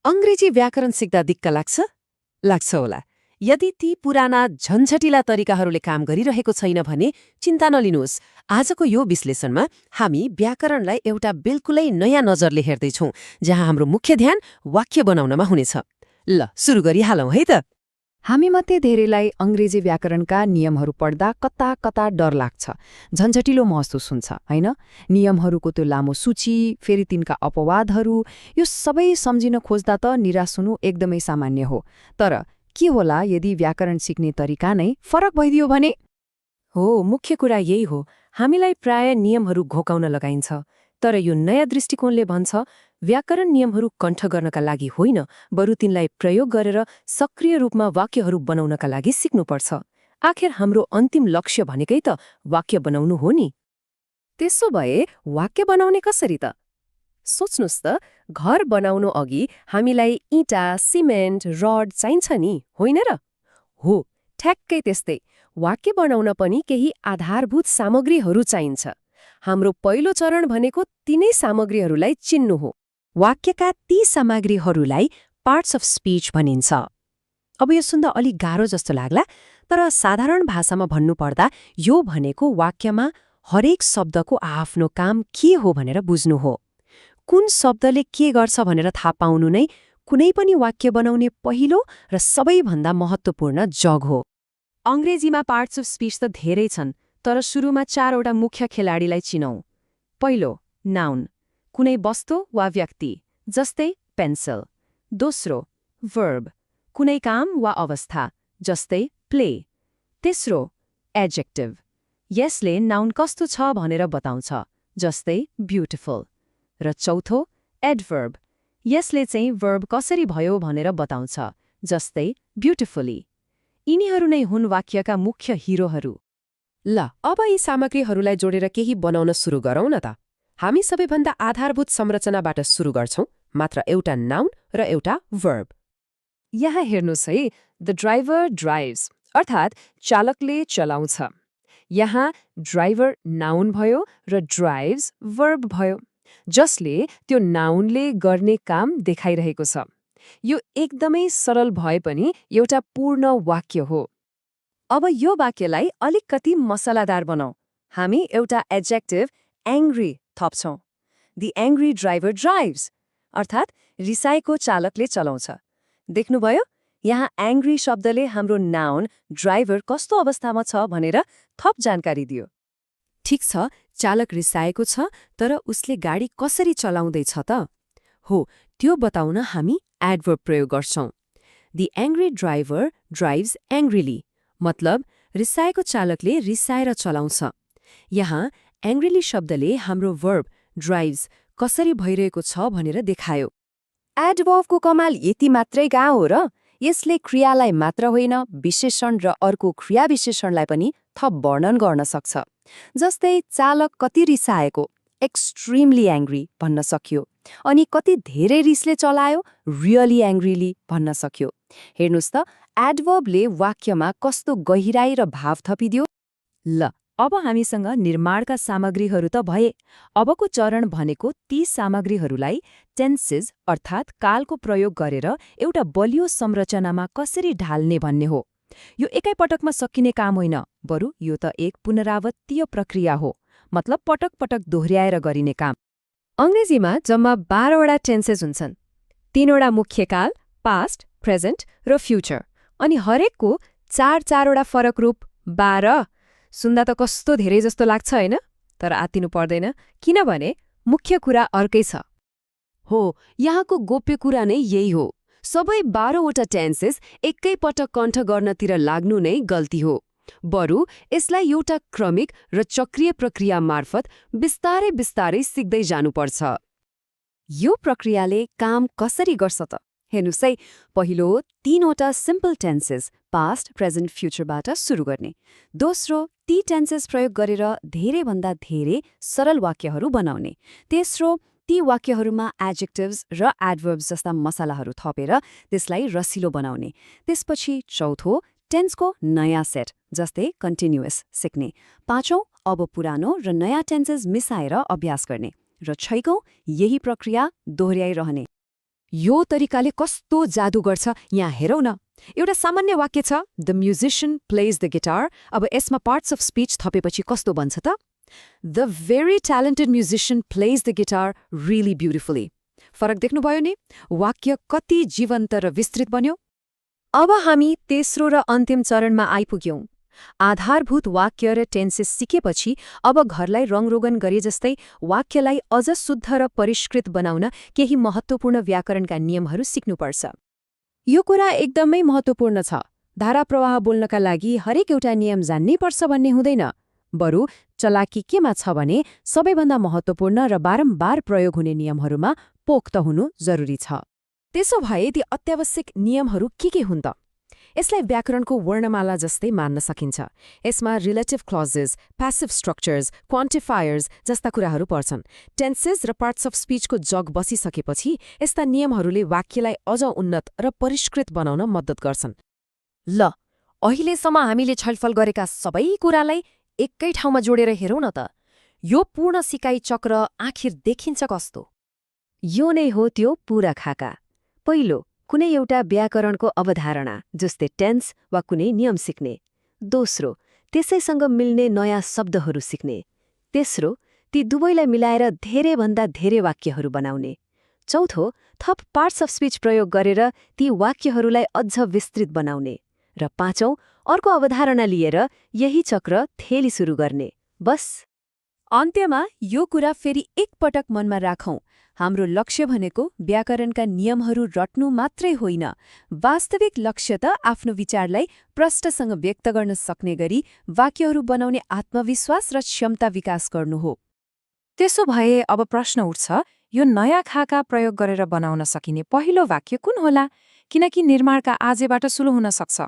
अंग्रेजी व्याकरण सिक्दा दिक्क लाग्छ होला। यदि ती पुराना झन्झटिला तरिकाहरूले काम गरिरहेको छैन भने चिन्ता नलिनुहोस्। आजको यो विश्लेषणमा हामी व्याकरणलाई एउटा बिल्कुलै नयाँ नजरले हेर्दैछौँ, जहाँ हाम्रो मुख्य ध्यान वाक्य बनाउनमा हुनेछ। ल सुरु गरिहालौँ है त। हामीमध्ये धेरैलाई अंग्रेजी व्याकरणका नियमहरू पढ्दा कता कता डर लाग्छ, झन्झटिलो महसुस हुन्छ, हैन? नियमहरूको त्यो लामो सूची, फेरि तिनका अपवादहरू, यो सबै सम्झिन खोज्दा त निराश हुनु एकदमै सामान्य हो। तर के होला यदि व्याकरण सिक्ने तरिका नै फरक भइदियो भने? हो, मुख्य कुरा यही हो। हामीलाई प्राय नियमहरू घोकाउन लगाइन्छ, तर यो नयाँ दृष्टिकोणले भन्छ व्याकरण नियमहरू कण्ठ गर्नका लागि होइन, बरु तिनलाई प्रयोग गरेर सक्रिय रूपमा वाक्यहरू बनाउनका लागि सिक्नुपर्छ। आखिर हाम्रो अन्तिम लक्ष्य भनेकै त वाक्य बनाउनु हो नि। त्यसो भए वाक्य बनाउने कसरी त? सोच्नुस् त, घर बनाउनु अघि हामीलाई इँटा, सिमेन्ट, रड चाहिन्छ नि, होइन र? हो, ठ्याक्कै त्यस्तै वाक्य बनाउन पनि केही आधारभूत सामग्रीहरू चाहिन्छ। हाम्रो पहिलो चरण भनेको तिनै सामग्रीहरूलाई चिन्नु हो। वाक्यका ती सामग्रीहरूलाई पार्ट्स अफ स्पीच भनिन्छ। अब यो सुन्दा अलिक गाह्रो जस्तो लाग्ला, तर साधारण भाषामा भन्नुपर्दा यो भनेको वाक्यमा हरेक शब्दको आफ्नो काम के हो भनेर बुझ्नु हो। कुन शब्दले के गर्छ भनेर थाहा पाउनु नै कुनै पनि वाक्य बनाउने पहिलो र सबैभन्दा महत्त्वपूर्ण जग हो। अंग्रेजीमा पार्ट्स अफ स्पीच त धेरै छन्, तर सुरुमा 4वटा मुख्य खेलाडीलाई चिनौं। पहिलो, नाउन, कुनै वस्तु वा व्यक्ति, जस्तै पेन्सिल। दोस्रो, वर्ब, कुनै काम वा अवस्था, जस्तै प्ले। तेस्रो, एडजेक्टिभ, यसले नाउन कस्तो छ भनेर बताउँछ, जस्तै ब्युटिफुल। र चौथो, एडभर्ब, यसले चाहिँ वर्ब कसरी भयो भनेर बताउँछ, जस्तै ब्युटिफुली। यिनीहरू नै हुन् वाक्यका मुख्य हिरोहरू। ल, अब यी सामग्रीहरूलाई जोडेर केही बनाउन सुरु गरौँ न त। हामी सबैभन्दा आधारभूत संरचनाबाट सुरु गर्छौं, मात्र एउटा नाउन र एउटा वर्ब। यहाँ हेर्नुहोस् है, द ड्राइभर ड्राइभ्स, अर्थात् चालकले चलाउँछ। यहाँ ड्राइभर नाउन भयो र ड्राइभ्स वर्ब भयो, जसले त्यो नाउनले गर्ने काम देखाइरहेको छ। यो एकदमै सरल भए पनि एउटा पूर्ण वाक्य हो। अब यो वाक्यलाई अलिकति मसलादार बनाऊ। हामी एउटा एडजेक्टिभ एङ्ग्री थप्छौं। द एङ्ग्री ड्राइभर ड्राइभ्स, अर्थात् रिसाएको चालकले चलाउँछ। देख्नुभयो, यहाँ एङ्ग्री शब्दले हाम्रो नाउन ड्राइभर कस्तो अवस्थामा छ भनेर थप जानकारी दियो। ठिक छ, चालक रिसाएको छ, तर उसले गाडी कसरी चलाउँदैछ त? हो, त्यो बताउन हामी एडभर्ब प्रयोग गर्छौं। द एङ्ग्री ड्राइभर ड्राइभ्स एङ्ग्रिली, मतलब रिसाएको चालकले रिसाएर चलाउँछ। यहाँ एङ्ग्रिली शब्दले हाम्रो वर्ब ड्राइभ्स कसरी भइरहेको छ भनेर देखायो। एडभर्बको कमाल यति मात्रै कहाँ हो र? यसले क्रियालाई मात्र होइन, विशेषण र अर्को क्रिया विशेषणलाई पनि थप वर्णन गर्न सक्छ। जस्तै चालक कति रिसाएको, एक्सट्रिमली एङ्ग्री भन्न सकियो, अनि कति धेरै रिसले चलायो, रियली एङ्ग्रिली भन्न सक्यो। हेर्नुस् त, एडभर्बले वाक्यमा कस्तो गहिराई र भाव थपिदियो। ल, अब हामीसँग निर्माणका सामग्रीहरू त भए। अबको चरण भनेको ती सामग्रीहरूलाई टेन्सेस अर्थात् कालको प्रयोग गरेर एउटा बलियो संरचनामा कसरी ढाल्ने भन्ने हो। यो एकै पटकमा सकिने काम होइन, बरु यो त एक पुनरावृत्तीय प्रक्रिया हो, मतलब पटक पटक दोहोर्याएर गरिने काम। अंग्रेजीमा जम्मा 12वटा टेन्सेस हुन्छन्। 3वटा मुख्य काल, पास्ट, प्रेजेन्ट र फ्युचर, अनि हरेकको 4-4वटा फरक रूप, 12। सुन्दा त कस्तो धेरै जस्तो लाग्छ हैन? तर आत्तिनु पर्दैन, किनभने मुख्य कुरा अर्कै छ। हो, यहाँको गोप्य कुरा नै यही हो। सबै 12वटा टेन्सेस एकै पटक कण्ठ गर्नतिर लाग्नु नै गल्ती हो। बरु यसलाई एउटा क्रमिक र चक्रीय प्रक्रिया मार्फत बिस्तारै बिस्तारै सिक्दै जानुपर्छ। यो प्रक्रियाले काम कसरी गर्छ त? हेर्नुस् है, पहिलो 3वटा सिम्पल टेन्सेस पास्ट, प्रेजेन्ट, फ्युचरबाट सुरु गर्ने। दोस्रो, ती टेन्सेस प्रयोग गरेर धेरैभन्दा धेरै सरल वाक्यहरू बनाउने। तेस्रो, ती वाक्यहरूमा एडजेक्टिभ्स र एडभर्ब्स जस्ता मसलाहरू थपेर त्यसलाई रसिलो बनाउने। त्यसपछि चौथो, टेन्सको नयाँ सेट, जस्तै कन्टिन्युअस सिक्ने। पाँचौं, अब पुरानो र नयाँ टेन्सेस मिसाएर अभ्यास गर्ने। र छैकौं, यही प्रक्रिया दोहोर्याइरहने। यो तरिकाले कस्तो जादु गर्छ यहाँ हेरौ न। एउटा सामान्य वाक्य छ, the musician plays the guitar. अब यसमा पार्ट्स अफ स्पीच थपेपछि कस्तो बन्छ त? The very talented musician plays the guitar really beautifully. फरक देख्नुभयो नि? वाक्य कति जीवन्त र विस्तृत बन्यो। अब हामी तेस्रो र अन्तिम चरणमा आइपुग्यौं। आधारभूत वाक्य र टेन्सेस सिकेपछि अब घरलाई रङरोगन गरे जस्तै वाक्यलाई अझ शुद्ध र परिष्कृत बनाउन केही महत्त्वपूर्ण व्याकरणका नियमहरू सिक्नुपर्छ। यो कुरा एकदमै महत्त्वपूर्ण छ। धारा प्रवाह बोल्नका लागि हरेक एउटा नियम जान्नै पर्छ भन्ने हुँदैन। बरु चलाकी केमा छ भने सबैभन्दा महत्त्वपूर्ण र बारम्बार प्रयोग हुने नियमहरूमा पोख्त हुनु जरुरी छ। त्यसो भए ती अत्यावश्यक नियमहरू के हुन् त? यसलाई व्याकरणको वर्णमाला जस्तै मान्न सकिन्छ। यसमा relative clauses, passive structures, quantifiers जस्ता कुराहरू पर्छन्। टेन्सेस र पार्ट्स अफ स्पीचको जग बसिसकेपछि यस्ता नियमहरूले वाक्यलाई अझ उन्नत र परिष्कृत बनाउन मद्दत गर्छन्। ल, अहिलेसम्म हामीले छलफल गरेका सबै कुरालाई एकै ठाउँमा जोडेर हेरौँ न त। यो पूर्ण सिकाइ चक्र आखिर देखिन्छ कस्तो? यो नै हो त्यो पूरा खाका। पहिलो, कुनै एउटा व्याकरणको अवधारणा जस्तै टेन्स वा कुनै नियम सिक्ने। दोस्रो, त्यसैसँग मिल्ने नयाँ शब्दहरू सिक्ने। तेस्रो, ती दुवैलाई मिलाएर धेरैभन्दा धेरै वाक्यहरू बनाउने। चौथो, थप पार्ट्स अफ स्पीच प्रयोग गरेर ती वाक्यहरूलाई अझ विस्तृत बनाउने। र पाँचौं, अर्को अवधारणा लिएर यही चक्र थेली सुरु गर्ने। बस। अन्त्यमा यो कुरा फेरि एकपटक मनमा राखौं, हाम्रो लक्ष्य भनेको व्याकरणका नियमहरू रट्नु मात्रै होइन, वास्तविक लक्ष्य त आफ्नो विचारलाई प्रष्टसँग व्यक्त गर्न सक्ने गरी वाक्यहरू बनाउने आत्मविश्वास र क्षमता विकास गर्नु हो। त्यसो भए अब प्रश्न उठ्छ, यो नयाँ खाका प्रयोग गरेर बनाउन सकिने पहिलो वाक्य कुन होला? किनकि निर्माणका आजैबाट सुरु हुन सक्छ।